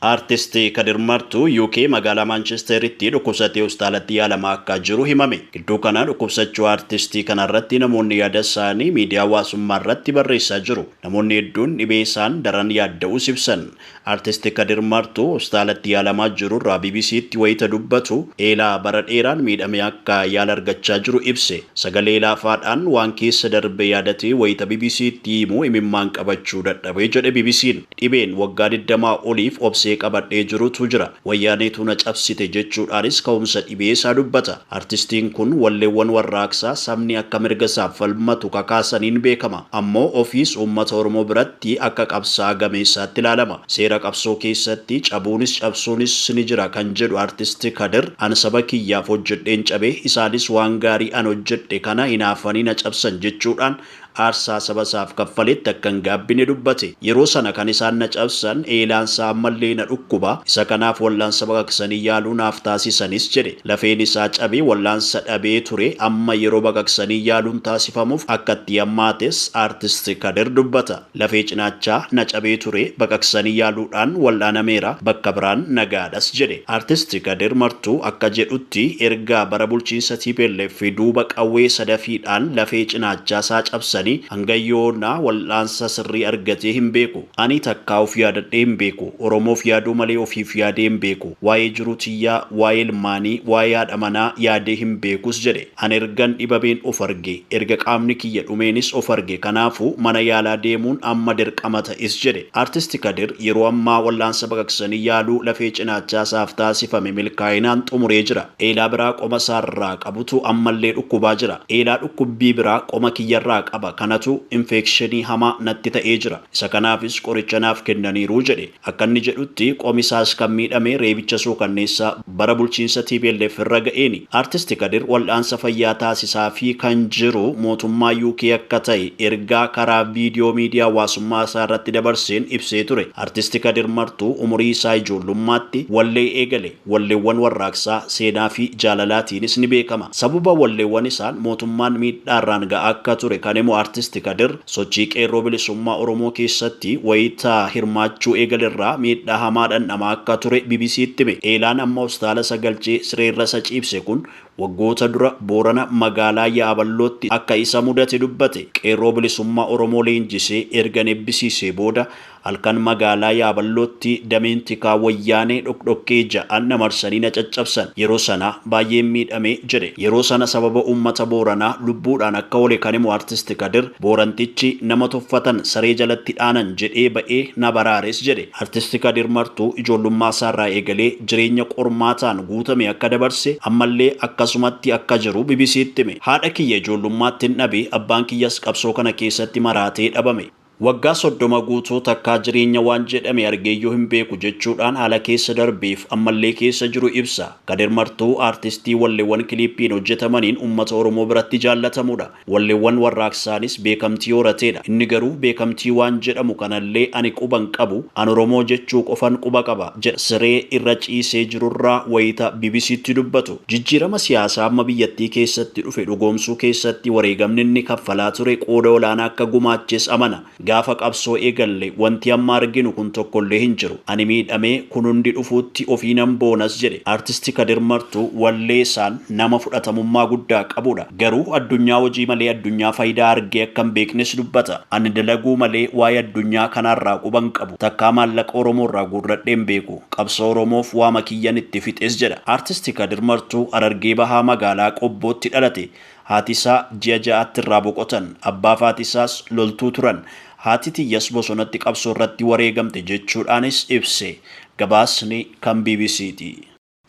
Artist Kadir Martuu UK magaalaa Maanchesteritti dhukkubsatee hospitaalatti yaalamaa akka jiru himame. Gidduu kana dhukkubsachuu artistii kanarratti namoonni yaada isaanii miidiyaa hawaasummaa irratti barreessaa jiru. Namoonni hedduun dhibee isaan daran yaadda'uus ibsan. Artist Kadir Martuu hospitaalatti yaalamaa jiru irraa BBCtti wayita dubbatu eelaa bara dheeraan miidhamee akka yaala argachaa jiru ibse. Sagalee laafaadhaan waan keessa darbe yaadatee wayita BBCtti himu imimmaan qabachuu dadhabee jedhe BBC'n. Dhibeen waggaa 20 oliif obsee qabadhee jirutu jira. Wayyaaneetu na cabsite jechuudhaanis ka'umsa dhibee isaa dubbata. Artistiin kun walleewwan warraaqsaa sabni akka mirga isaaf falmatu kakaasaniin beekama. Ammoo ofiis uummata Oromoo biratti akka qabsaa'aa gameessaatti ilaalama. Seera qabsoo keessatti cabuunis cabsuunis ni jira kan jedhu Artist Kadir, an saba kiyyaaf hojjedheen cabe, isaanis waan gaarii an hojjedhe kana hinaafanii na cabsan jechuudhaan aarsaa saba isaaf kaffaletti akka hin gaabbine dubbate. Yeroo sana kan isaan na cabsan eelaansaa ammallee na dhukkuba, isa kanaaf wallaansa baqaqsanii yaaluu naaf taasisanis jedhe. Lafeen isaa cabee wallaansa dhabee ture amma yeroo baqaqsanii yaaluun taasifamuuf akka itti hammaates Artist Kadir dubbata. Lafee cinaachaa na cabee ture baqaqsanii yaaluudhaan wal'aanameera, bakka biraan nagaadhas jedhe. Artist Kadir Martuu akka jedhutti erga bara bulchiinsa tplf duuba qawwee sadafiidhaan lafee cinaachaa isaa cabsanii hanga yoonaa wal'aansa sirrii argatee hin beeku. Ani takkaa of yaadadhee hin beeku. Oromoof yaaduu malee ofiif yaadee hin beeku. Waa'ee jiruu tiyyaa, waa'ee ilmaanii, waa'ee haadha manaa yaadee hin beekus jedhe. Ani ergan dhibameen of arge. Erga qaamni kiyya dhumeenis of arge. Kanaafuu mana yaalaa deemuun amma dirqama ta'es jedhe. Artist Kadir yeroo ammaa wal'aansa baqaqsanii yaaluu lafee cinaachaa isaaf taasifame milkaa'inaan xumuree jira. Eelaa biraa qoma isaarraa qabutu ammallee dhukkubaa jira. Eelaa dhukkubbii biraa qoma kiyyarraa qaba. Kanatu infekshinii hamaa natti ta'ee jira. Isa kanaafis qoricha naaf kennaniiru jedhe. Akka inni jedhutti qomi isaas kan miidhame reebicha suukanneessaa bara bulchiinsa TPLF irra ga'eeni. Artist Kadir wal'aansa fayyaa taasisaa fi kan jiru mootummaa UK akka ta'e ergaa karaa viidiyoo miidiyaa hawaasummaa isaa irratti dabarseen ibsee ture. Artist Kadir Martuu umurii isaa ijoollummaatti wallee eegale. Walleewwan warraaqsaa, seenaa fi jaalalaatiinis ni beekama. Sababa walleewwan isaan mootummaan miidhaarraan ga'aa akka ture kan himu Artist Kadir sochii qeerroo bilisummaa Oromoo keessatti wayita hirmaachuu eegalerraa miidhaa hamaa dhandhamaa akka ture BBCtti hime. Eelaan amma hospitaala isa galchee sireerra isa ciibse kun waggoota dura Boorana magaalaa Yaaballootti akka isa mudate dubbate. Qeerroo bilisummaa Oromoo leenjisee ergan eebbisiisee booda halkan magaalaa Yaaballootti dameen tikaa wayyaanee dhokdhokkee ja'an na marsanii na caccabsan. Yeroo sana baay'een miidhame jedhe. Yeroo sana sababa uummata Booranaa lubbuudhaan akka oole kan himu Artist Kadir, Boorantichi nama tuffatan saree jalatti dhaanan jedhee ba'ee na baraares jedhe. Artist Kadir Martuu ijoollummaa isaarraa eegalee jireenya qormaataan guutame akka dabarse ammallee akkasumatti akka jiru BBCtti hime. Haadha kiyya ijoollummaattin dhabe, abbaan kiyyas qabsoo kana keessatti maraatee dhabame. Waggaa 30 guutuu takkaa jireenya waan jedhame argeeyyuu hin beeku jechuudhaan haala keessa darbeef ammallee keessa jiru ibsa. Kadir Martuu aartistii walleewwan kiliippiin hojjetamaniin uummata Oromoo biratti jaallatamuudha. Walleewwan warraaqsaanis beekamtii horateedha. Inni garuu beekamtii waan jedhamu kanallee ani quba hin qabu, an Oromoo jechuu qofan quba qaba jedha siree irra ciisee jirurraa wayita BBCtti dubbatu. Jijjiirama siyaasaa amma biyyattii keessatti dhufe dhugoomsuu keessatti wareegamni inni kaffalaa ture qooda olaanaa akka gumaaches amana. Gaafa qabsoo eegalle wanti amma arginu kun tokkollee hin jiru. Ani miidhamee kun hundi dhufuutti ofiinan boonas jedhe. Artist Kadir Martuu wallee isaan nama fudhatamummaa guddaa qabuudha. Garuu addunyaa hojii malee addunyaa faayidaa argee akka hin beeknes dubbata. Ani dalaguu malee waa'ee addunyaa kanaarraa quba hin qabu. Takkaa maallaqa Oromoorraa guurradhee hin beeku. Qabsoo Oromoof waama kiyyan itti fixes jedha. Artist Kadir Martuu Harargee Bahaa magaalaa Qobbootti dhalate. Haati isaa ji'a ja'atti irraa boqotan. Abbaaf haati isaas loltuu turan. Haati tiyyas bosonatti qabsoo irratti wareegamte jechuudhaanis ibse. Gabaasni kan BBCti.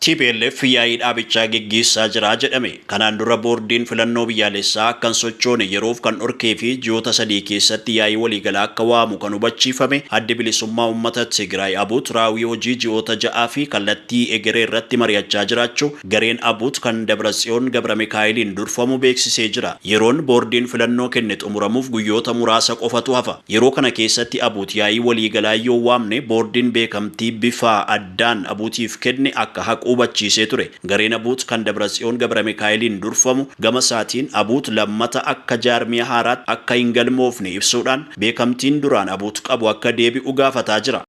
Tplf yaa'ii dhaabichaa geggeessaa jira jedhame. Kanaan dura boordiin filannoo biyyaalessaa akka hin sochoone yeroof kan dhorkee fi ji'oota 3 keessatti yaa'ii waliigalaa akka waamu kan hubachiifame Addi Bilisummaa Uummata Tigraay, Abut, raawwii hojii ji'oota ja'aa fi kallattii egeree irratti mari'achaa jiraachuu Gareen Abut kan Dabratsiyoon Gabramikaa'eliin durfamu beeksisee jira. Yeroon boordiin filannoo kenne xumuramuuf guyyoota muraasa qofatu hafa. Yeroo kana keessatti Abut yaa'ii waliigalaa yoo waamne boordiin beekamtii bifa addaan Abutiif kenne akka haqu hubachiisee ture. Gareen Abut kan Dabratsiyoon Gabramikaa'eliin durfamu gama isaatiin Abut lammata akka jaarmiya haaraatti akka hin galmoofne ibsuudhaan beekamtiin duraan Abut qabu akka deebi'u gaafataa jira.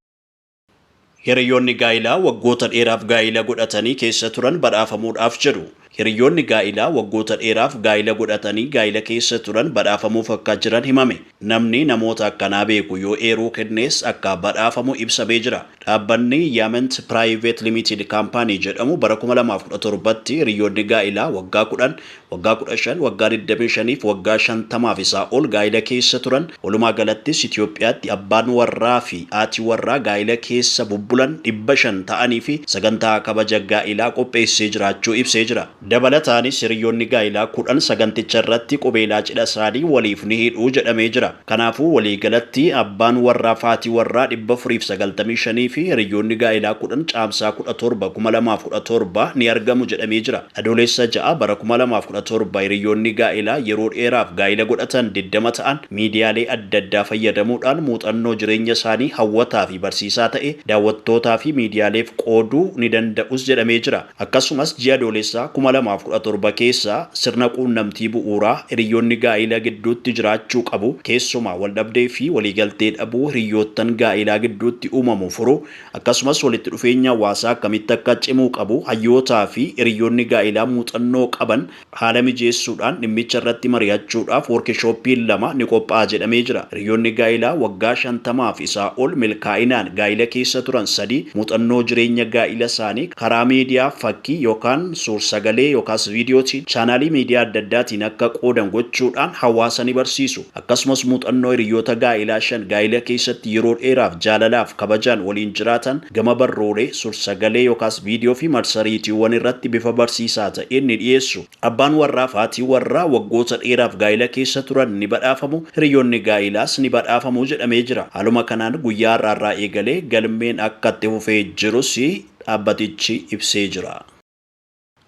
Hiriyoonni gaa'ilaa waggoota dheeraaf gaa'ila godhatanii keessa turan badhaafamuudhaaf jedhu. Hiriyoonni gaa'ilaa waggoota dheeraaf gaa'ila godhatanii gaa'ila keessa turan badhaafamuuf akka jiran himame. Namni namoota akkanaa beeku yoo eeruu kennees akka badhaafamu ibsamee jira. Dhaabbanni Yament Private Limited Company jedhamu bara 2017tti hiriyoonni gaa'ilaa waggaa 10, waggaa 15, waggaa 25 fi waggaa 50 isaa ol gaa'ila keessa turan, walumaa galattis Itoophiyaatti abbaan warraa fi haati warraa gaa'ila keessa bubbulan 500 ta'anii fi sagantaa kabaja gaa'ilaa qopheessee jiraachuu ibsee jira. Dabalataanis hiriyoonni gaa'ilaa 10 saganticha irratti qubeelaa cidha isaanii waliif ni hidhuu jedhamee jira. Kanaafuu waliigalatti abbaan warraa fi haati warraa 495 fi hiriyoonni gaa'ilaa 10 Caamsaa 17, 2017 ni argamu jedhamee jira. Adoolessa 6 bara 2017 hiriyoonni gaa'ilaa yeroo dheeraaf gaa'ila godhatan 20 ta'an miidiyaalee adda addaa fayyadamuudhaan muuxannoo jireenya isaanii hawwataa fi barsiisaa ta'e daawwattootaa fi miidiyaaleef qooduu ni danda'us jedhamee jira. Akkasumas ji'a Adoolessaa 2017 keessa sirna quunnamtii bu'uuraa hiriyoonni gaa'ila gidduutti jiraachuu qabu, keessumaa waldhabdee fi waliigaltee dhabuu hiriyoottan gaa'ilaa gidduutti uumamu furuu, akkasumas walitti dhufeenya hawaasaa akkamitti akka cimuu qabu hayyootaa fi hiriyoonni gaa'ilaa muuxannoo qaban haala mijeessuudhaan dhimmicha irratti mari'achuudhaaf workishooppiin 2 ni qophaa'a jedhamee jira. Hiriyoonni gaa'ilaa waggaa 50 fi isaa ol milkaa'inaan gaa'ila keessa turan 3 muuxannoo jireenya gaa'ila isaanii karaa miidiyaa fakkii yookaan suur-sagalee yookaas viidiyootiin chaanaalii miidiyaa adda addaatiin akka qoodan gochuudhaan hawaasa ni barsiisu. Akkasumas muuxannoo hiriyoota gaa'ilaa 5 gaa'ila keessatti yeroo dheeraaf jaalalaaf kabajaan waliin jiraatan gama barroolee, suur-sagalee yookaas viidiyoo fi marsariitiiwwan irratti bifa barsiisaa ta'een ni dhiyeessu. Abbaan warraa fi haati warraa waggoota dheeraaf gaa'ila keessa turan ni badhaafamu, hiriyoonni gaa'ilaas ni badhaafamu jedhamee jira. Haaluma kanaan guyyaa har'aarraa eegalee galmeen akka itti fufee jirus dhaabbatichi ibsee jira.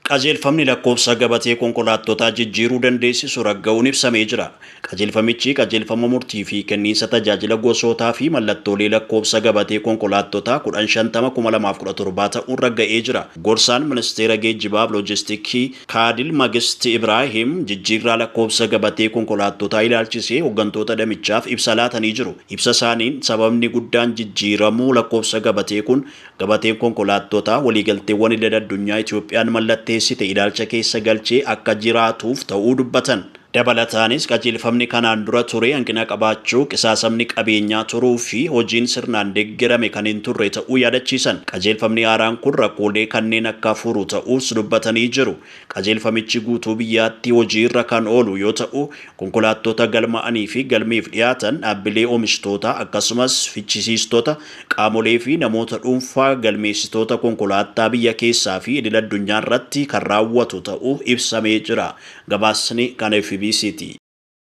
Qajeelfamni lakkoofsa gabatee konkolaattotaa jijjiiruu dandeessisu ragga'uun ibsamee jira. Qajeelfamichi qajeelfama murtii fi kenniinsa tajaajila gosootaa fi mallattoolee lakkoofsa gabatee konkolaattotaa 1050 2017 ta'uun ragga'ee jira. Gorsaan Ministeera Geejjibaaf Loojistikii Kaadil Magisti Ibraahim jijjiirraa lakkoofsa gabatee konkolaattotaa ilaalchisee hooggantoota damichaaf ibsa laatanii jiru. Ibsa isaaniin sababni guddaan jijjiiramuu lakkoofsa gabatee kun gabateen konkolaattotaa waliigalteewwan idil addunyaa Itoophiyaan mallatteessite ilaalcha keessa galchee akka jiraatuuf ta'uu dubbatan. Dabalataanis qajeelfamni kanaan dura ture hanqina qabaachuu, qisaasamni qabeenyaa turuu fi hojiin sirnaan deeggarame kan hin turre ta'uu yaadachiisan. Qajeelfamni haaraan kun rakkoolee kanneen akka furu ta'uus dubbatanii jiru. Qajeelfamichi guutuu biyyaatti hojiirra kan oolu yoo ta'u, konkolaattota galma'anii fi galmeef dhiyaatan dhaabbilee oomishtootaa akkasumas fichisiistota, qaamolee fi namoota dhuunfaa galmeessitoota konkolaataa biyya keessaa fi idil addunyaa irratti kan raawwatu ta'uu ibsamee jira. Gabaasni kan FBCti.